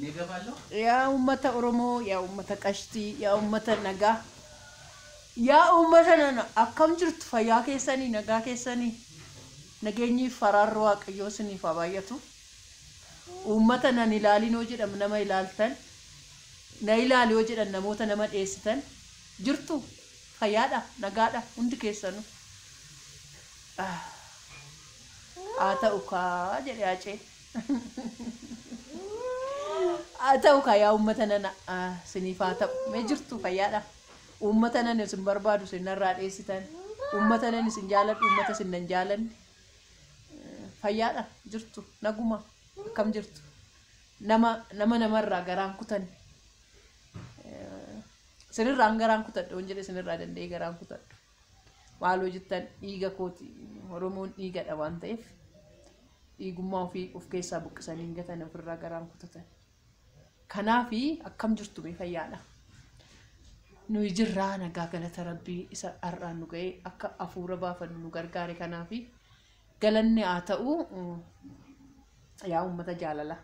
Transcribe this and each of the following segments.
እኔ እገባለሁ። Yaa uummata Oromoo, yaa uummata qashtii, yaa uummata nagaa, yaa uummata nana akkam jirtu? Fayyaa keessanii, nagaa keessanii, nageenyiif faraarri Waaqayyoo isiniif haa baay'atu. Uummata nan ilaalinoo jedhamu nama ilaaltan, na ilaali yoo jedhan namoota nama dheessitan jirtu, fayyaadha, nagaadha hundi keessanuu. Haa ta'u kaa jedhe Hacee. Haa ta'u kaa yaa uummata nana isiniif haa ta'u. Mee jirtu, fayyaadha. Uummata nan isin barbaadu isin narraa dheessitan. Uummata nan isin jaaladhu, uummata isin nan jaalanne. Fayyaadha, jirtu, naguma, akkam jirtu? Nama nama namarraa garaan kutan. Isinirraan garaan kutadhu waan jedhe isinirraa danda'ee garaan kutadhu. Maaloo jettan, dhiiga kooti, Oromoon dhiigadha waan ta'eef dhiigummaa ofii of keessaa buqqisanii hin gatan, ofirraa garaan kutatan. Kanaafi akkam jirtu, mee fayyaadha? Nuyi jirraa, nagaa, galata Rabbii isa har'aan nu ga'ee akka hafuura baafannu nu gargaare, kanaafi galanni haa ta'u yaa uummata jaalala.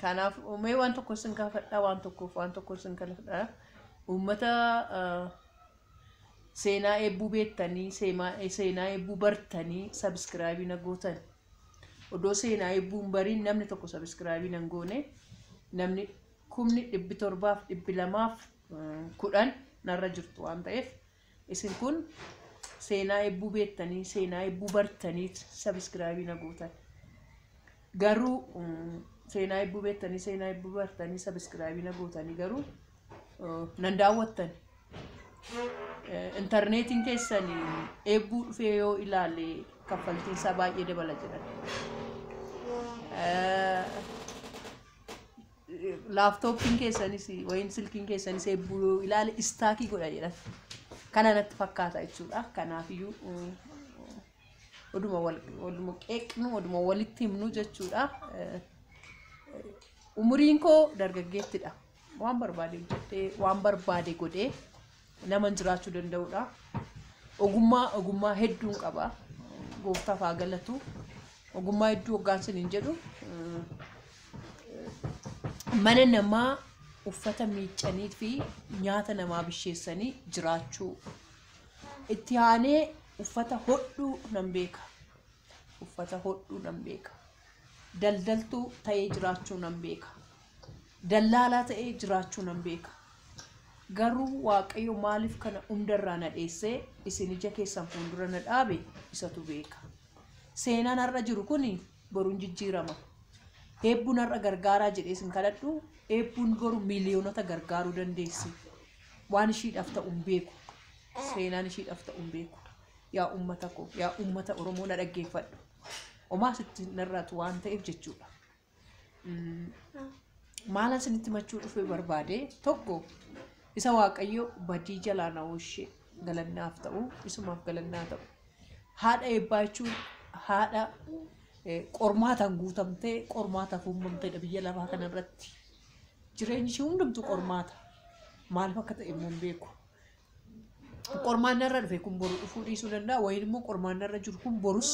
Kanaaf mee waan tokko isin gaafadhaa, waan tokkoof waan tokko isin gaafadhaa. Uummata seenaa eebbuu beektanii, seenaa eebbuu bartanii subscribe na gootan. Odoo seenaa eebbuu hin bariin namni tokko subscribe nan goone, namni 700,210 narra jirtu waan ta'eef, isin kun seenaa eebbuu beektanii, seenaa eebbuu bartanii subscribe na gootan. Garuu seenaa eebbuu beektanii, seenaa eebbuu bartanii subscribe na gootanii, garuu nan daawwattan. Intarneetiin keessan eebbuu dhufee yoo ilaale kaffaltiin isaa baay'ee dabala jedhan. Laaptooppiin keessanis wayin silkiin keessanis eebbuu yoo ilaale stuck godha jedhan. Kana natti fakkaata jechuudha. Kanaafiyyuu oduma waluma qeeqnu, oduma walitti himnu jechuudha. Umuriin koo dargaggeettidha. Waan barbaade hojjedhee, waan barbaade godhee naman jiraachuu danda'udha. Ogummaa hedduun qaba. Gooftaaf haa galatu. Ogummaa hedduu hoggaan isiniin jedhu, mana namaa uffata miiccanii fi nyaata namaa bisheessanii jiraachuu. Itti aanee uffata hodhuu nan beeka. Uffata hodhuu nan beeka. Daldaltuu ta'ee jiraachuu nan beeka. Dallaalaa ta'ee jiraachuu nan beeka. Garuu Waaqayyo maaliif kana hundarraa na dheessee isin ija keessan fuuldura na dhaabe, isatu beeka. Seenaan har'a jiru kun boruun jijjiirama. Eebbuun har'a gargaaraa jedhee isin kadhadhu, eebbuun boru miiliyoonota gargaaruu dandeessi. Waan ishiidhaaf ta'u hin beeku. Seenaan ishiidhaaf ta'u hin beeku. Yaa uummata koo, yaa uummata Oromoo, na dhaggeeffadhu. Homaa sitti narraatu waan ta'eef jechuudha. Maal isinitti machuu dhufee barbaade? Tokko, isa Waaqayyo badii jalaa na oolche galannaaf ta'u, isumaaf galannaa ta'u. Haadha eebbaa jechuun haadha qormaataan guutamtee, qormaataaf uumamteedha biyya lafaa kanarratti. Jireenyi ishee hundumtuu qormaata. Maaliif akka ta'e immoo hin beeku. Qormaanni irra dhufe kun boru dhufuu dhiisuu danda'a, wayin immoo qormaanni irra jiru kun borus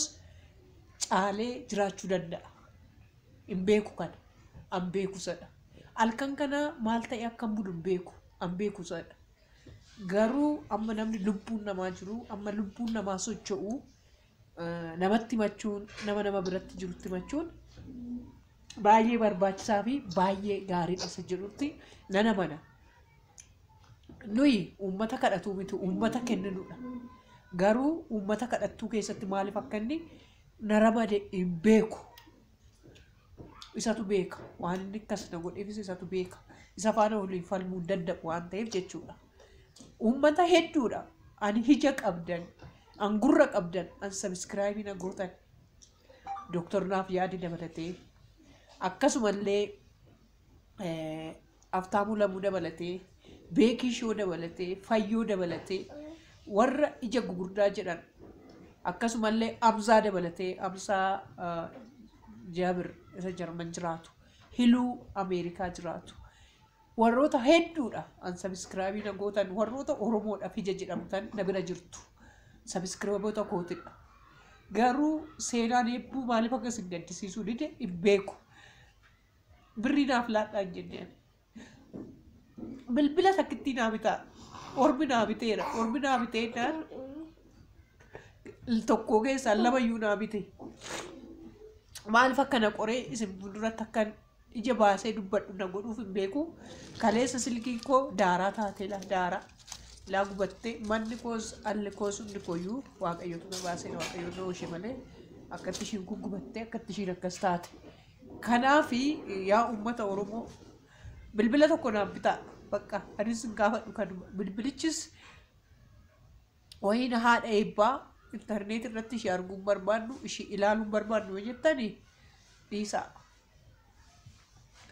caalee jiraachuu danda'a. Hin beeku kana. An beeku sadha. Halkan kana maal ta'e akkan bulu hin beeku. An beeku sadha. Garuu amma namni lubbuun namaa jiru, amma lubbuun namaa socho'u, namatti himachuun, nama nama biratti jirutti himachuun baay'ee barbaachisaa fi baay'ee gaariidha isa jedhutti nan amana. Nuyi uummata kadhatuu miti, uummata kenninudha. Garuu uummata kadhattuu keessatti maaliif akka inni na ramade hin beeku. Isatu beeka. Waan inni akkas na godheefis isatu beeka. Isa faana waliin falmuu hin danda'u waan ta'eef jechuudha. Uummata hedduudha. Ani ija qabdan, an gurra qabdan, an subscribe na gootan. Dooktar Naaf Yaadi dabalatee, akkasumallee Aftaamuu Lamuu dabalatee, Beekii Shoo dabalatee, Fayyoo dabalatee, warra ija gugurdaa jedhan, akkasumallee Amzaa dabalatee, Amzaa Jaabir isa Jarman jiraatu, Hiluu Ameerikaa jiraatu. Warroota hedduudha an subscribe na gootan, warroota Oromoodhaaf ija jedhamtan na bira jirtu. Subscribeoota kootidha. Garuu seenaan hedduu maaliif akka isin gaddisiisuu dide hin beeku. Birrii naaf laadhaa hin jenneen. Bilbila takkittii naa bitaa. Ormi naa biteera. Ormi naa bitee naan tokko keessaa lamayyuu naa bite. Maaliif akkana qoree isin fuulduratti akkan ija baasee dubbadhu na godhuuf hin beeku. Kaleessa silkiin koo daaraa taatee laa daaraa. Laa gubattee manni koos alli koos hundi kooyyuu waaqayyotu na baasee waaqayyoon na oolche malee akkatti ishiin kun gubattee akkatti ishiin akkas taate. Kanaafi yaa uummata Oromoo bilbila tokko naaf bitaa. Bakka anis hin gaafadhu kanuma. Bilbilichis wayiin haadha eebbaa intarneet irratti ishee arguun barbaannu ishee ilaaluun barbaannu yoo jettani dhiisaa.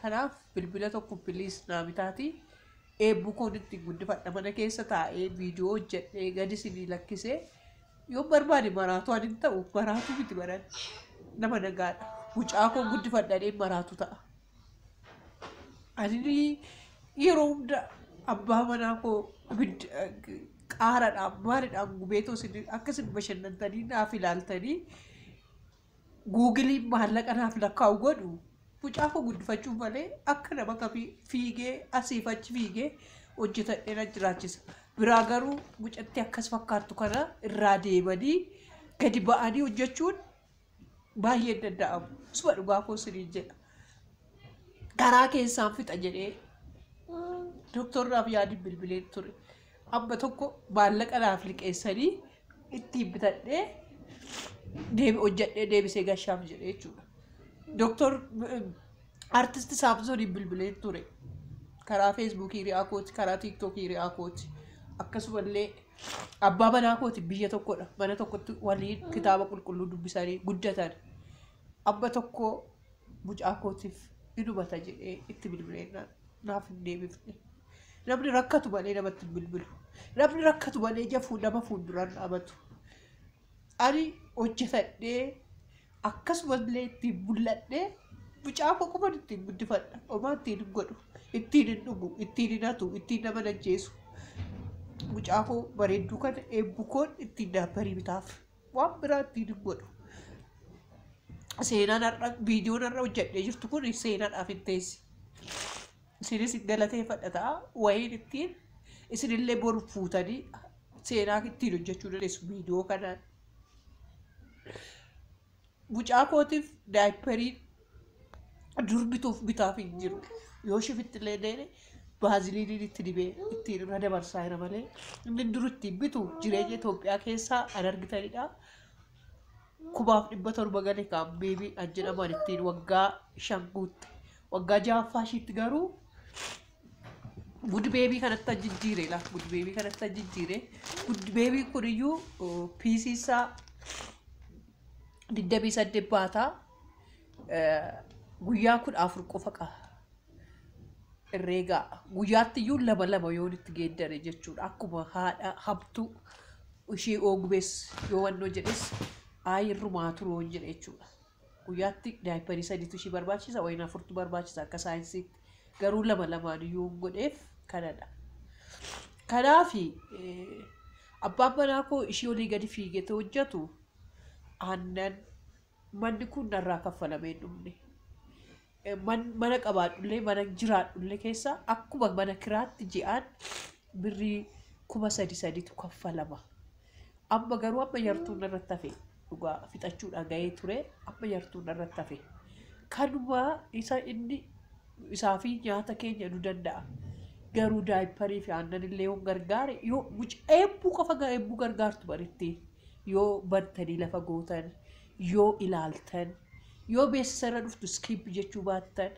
Kanaaf bilbila tokko piliis naa bitaatii eebbuu koon ittiin guddifadha mana keessa taa'ee viidiyoo hojjedhee gadi isinii lakkisee yoo barbaade maraatu ani hin ta'u maraatu miti baran nama nagaadha. Mucaa koo guddifadhadhee maraatu ta'a. Ani yeroo hunda abbaa manaa koo ibidda qaaraadhaan maalidhaan gubeetoo isin akka isin bashannantanii naaf ilaaltanii guugiliin maallaqa naaf lakkaa'u godhu mucaa koo guddifachuuf malee akka nama kamii fiigee asiif achi fiigee hojjetadhee na jiraachisa. Biraa garuu mucatti akkas fakkaattu kana irraa deemanii gadi ba'anii hojjechuun baay'ee hin danda'amu. Suma dhugaa koo isiniin jedha. Karaa keessaan fixa jedhee doktorraaf yaadin bilbileen ture. Amma tokko maallaqa naaf liqeessanii ittiin bitadhee deebi hojjedhee deebisee gashaaf jedhee jechuudha. Doktor artisti Saamsooniin bilbileen ture. Karaa feesbuukii hiriyaa kooti, karaa tiiktookii hiriyaa kooti. Akkasumallee abbaa manaa kooti biyya tokkodha. Mana tokkotti waliin kitaaba qulqulluu dubbisanii guddatan. Amma tokko mucaa kootiif ni hubata jedhee itti bilbileen naaf hin deebifne. Namni rakkatu malee namatti hin bilbilu. Namni rakkatu malee ija nama fuulduraan dhaabatu. Ani hojjetadhee akkasumallee ittiin mul'adhee mucaa koo qofan ittiin guddifadha. Homaa ittiin hin godhu. Ittiin hin dhugu. Ittiin hin hatu. Ittiin nama hin ajjeesu. Mucaa koo bareedduu kana eebbu koon ittiin daabbarii bitaaf. Waan biraa ittiin hin godhu. Seenaan har'a viidiyoon har'a hojjedhee jirtu kun seenaadhaaf hin teessi. Isinis hin galateeffadha ta'a. Wayiin ittiin isinillee boru fuutanii seenaa ittiin hojjechuu dandeessu viidiyoo kanaan. Mucaa kootiif daayipariin dur bituuf bitaaf hin jiru. Yoo shifitti illee deene baaziliiniin itti dibee ittiin irra dabarsaa jira malee inni dur ittiin bitu jireenya Itoophiyaa keessaa an argitanidha. 1700 gale kan beebii an jedhaman ittiin waggaa 5 guutte. Waggaa 6ffaa ishiitti garuu gud beebii kanatti an jijjiire laa gud beebii kanatti an jijjiire. Gud beebii kuniyyuu piisii isaa 28 baataa guyyaa 14 qofa qaba. Herreegaa guyyaatti iyyuu lama lama yoon itti geeddare jechuudha. Akkuma haadha hamtuu ishee oogbees yoo wannoo jedhes aayirrumaa turoo jedhe jechuudha. Guyyaatti daayiparii sadiitu ishee barbaachisa wayin afurtu barbaachisa akka saayinsiitti. Garuu lama lamaan iyyuu godheef kanadha. Kanaafi abbaan manaa koo ishee olii gadi fiigee hojjetu aannan manni kun narraa kaffalamee hin dhumne. Mana qabaadhullee mana jiraadhullee keessa akkuma mana kiraatti ji'aan birrii 3000 kaffalama. Amma garuu amma yartuun narratti hafe dhugaa fixachuudhaan gahee ture amma yartuun narratti hafe. Kanuma isa inni isaa fi nyaata keenya nu danda'a. Garuu daayiparii fi aannan illee yoo gargaare yoo eebbuu qofa eebbuu gargaartu baritti yoo bantanii lafa gootan yoo ilaaltan yoo beeksisa irra dhuftu skip jechuu baattan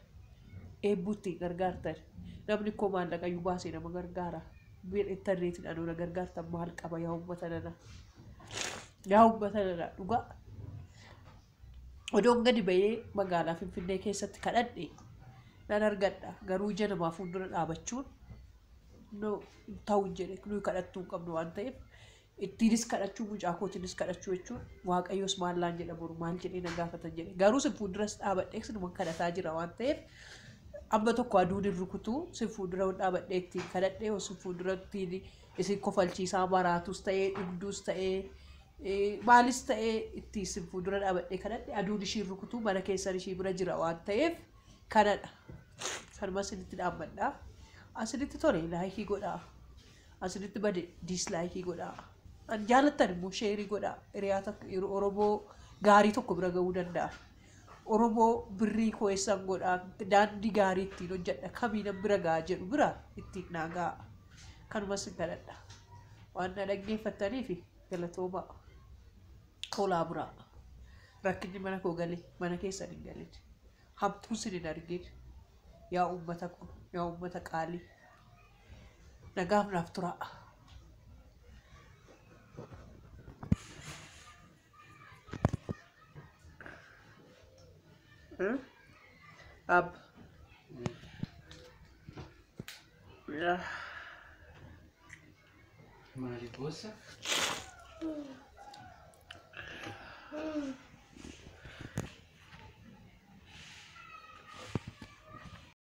eebbuu ittiin gargaartan. Namni koo maallaqa iyyuu baasee nama gargaara. Intarneetiin anuu na gargaartan maal qaba yaa uummata nana. Yaa uummata nana dhugaa. Odoon gadi bahee magaalaa Finfinnee keessatti kadhadhe nan argadha. Garuu ija namaa fuuldura dhaabachuun ta'u hin jedhe nuyi kadhattuu hin qabnu waan ta'eef ittiinis kadhachuu mucaa kootiinis kadhachuu jechuun waaqayyoos maal laan jedha boru maal jedhee na gaafatan jedhe. Garuu sin fuulduras dhaabadhee sinuma kadhataa jira waan ta'eef amma tokko aduun hin rukutuu sin fuuldura dhaabadhee ittiin kadhadhee yoo sin fuuldura ittiin isin kofalchiisaa maraatus ta'ee dhugduus ta'ee maalis ta'ee ittiin sin fuuldura dhaabadhee kadhadhe aduun ishiin rukutuu mana keessan ishii bira jira waan ta'eef Kanadha. Kanuma isinitti dhaammadha. Asinitti tole like godhaa. Asinitti bade dislike godhaa. An jaalattan immoo share godhaa. Hiriyaa tokko Oromoo gaarii tokko bira ga'uu danda'a. Oromoo birrii koo eessan godhaa, daandii gaarii ittiin hojjedha, kamiinan bira ga'a jedhu bira ittiin naa ga'a. Kanuma isin kadhadha. Waan na dhaggeeffattaniif galatoomaa. Tolaa buraa. Rakkinni mana koo gale mana keessan hin galin. Hamtuun sin hin argin. Yaa uummata koo, yaa uummata qaalii. Nagaaf naaf turaa. Ab. Maali boossa?